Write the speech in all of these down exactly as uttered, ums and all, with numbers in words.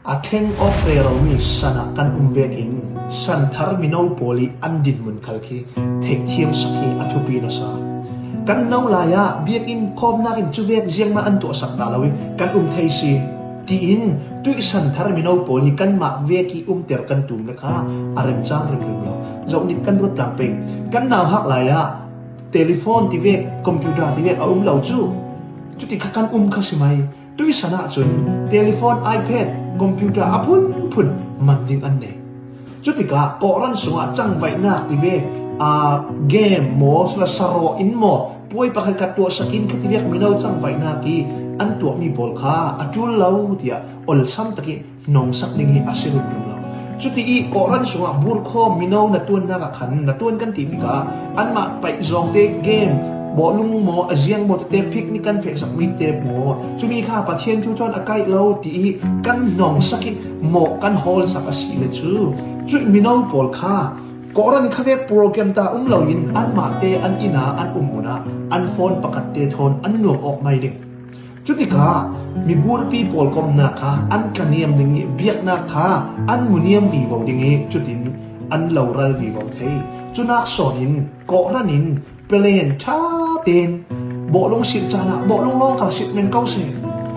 A thleng awk rero mi sanah kan um vekin santhar mino pawl i an dinmun khal khi theihthiam sak hi a thupi nasa. Kan no lai-ah biakinn khawmnak in cuvek ziangmah an tuahsak dah lo i kan um thei si, tiin tuih santhar mino pawl hi kanmah vek i umter kan tum le kha a remcang rimrim lo. Zohnik kan ruat tlang pei. Kan nauhak lai-ah telephone tivek, computer tivek a um lo cu. Cuti kha kan um kha si mai. Tuih sanah cun telephone, iPad, computer a phunphun man ding an nei. Cutikah kawhran sungah cangvaihnak tivek, aa, game maw, sula sarawh in maw, puai pakhat khat tuahsak in kha tivek mino cangvaihnak i an tuahmi pawl kha a ṭul lo tiah olsam tak i hnongsak ding hi a si rimrim lo. Cuti i kawhran sungah burkhawm mino na tuannak ah khan na tuan kan ti tikah anmah paih zawngte game, bawhlung maw, a ziang maw tete picnic kan fehsak mi te maw, cumi kha Pathian thu thawn a kaih lo ti i kan hnongsak i mawh kan hawlsak a si le cu, cuih mino pawl kha kawhran khavek program ta um loin anmah te an inn ah an um hmun ah an phone pakhat te thawn an nuam awk mai ding. Cutikah miburpi pawl komnak kha an tla niam ding i biaknak kha an mu niam vivo ding i cutin an lo ral vivo thei. Cunak sawn in kawhran in plan ṭha tein bawhlung sit caan ah bawhlung lawng khal sit men ko seh.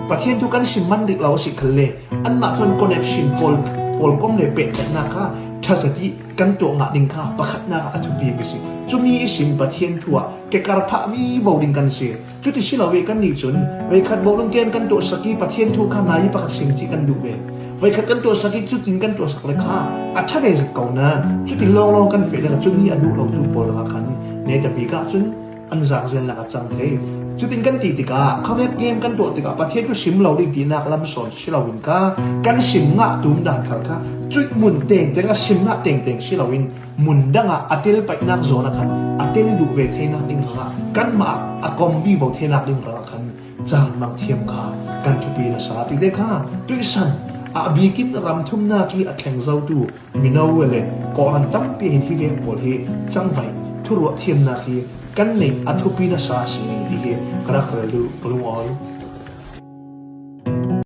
Pathian thu kan sim man rih lo a si khalle anmah thawn connection pawl, pawl kom le pehtleknak kha ṭha zet i kan tuah ngah ding kha pakhatnak ah a thupi mi si. Cumi ihsin Pathian thu ah kekar phah vivo ding kan si. Cuti si lo ve kannih cun, veikhat bawhlung ken kan tuahsak i Pathian thu kha nai pakhat sim cih kan duh ve. Veikhat kan tuahsak i cutin kan tuahsak le kha a ṭha ve zet ko nain, cutin lawnglawng kan feh le kha cumi a duh lotu pawl lakah khan netabik ah cun an zakzen lakah cang thei. Cutin kan ti tikah, khavek game kan tuah tikah Pathian thu sim lo ding tinak lam sawn si loin kha kan sim ngah tum dan khal kha cuih mun tengteng a sim ngah tengteng si loin, mun dangah a tel paihnak zawn ah khan a tel duh ve theinak ding hrangah, kanmah a kom vivo theinak ding hrangah khan caan mang thiam kha kan thupi nasa. Tite kha tuihsan ah bikin ramthumnak i a thleng zotu mino le kawhhran tampi hin hi vek pawl hi cangvaih thuruah thiamnak hi kan neih a thupi nasa a si ti hi ka rak rel duh, ka lungawi.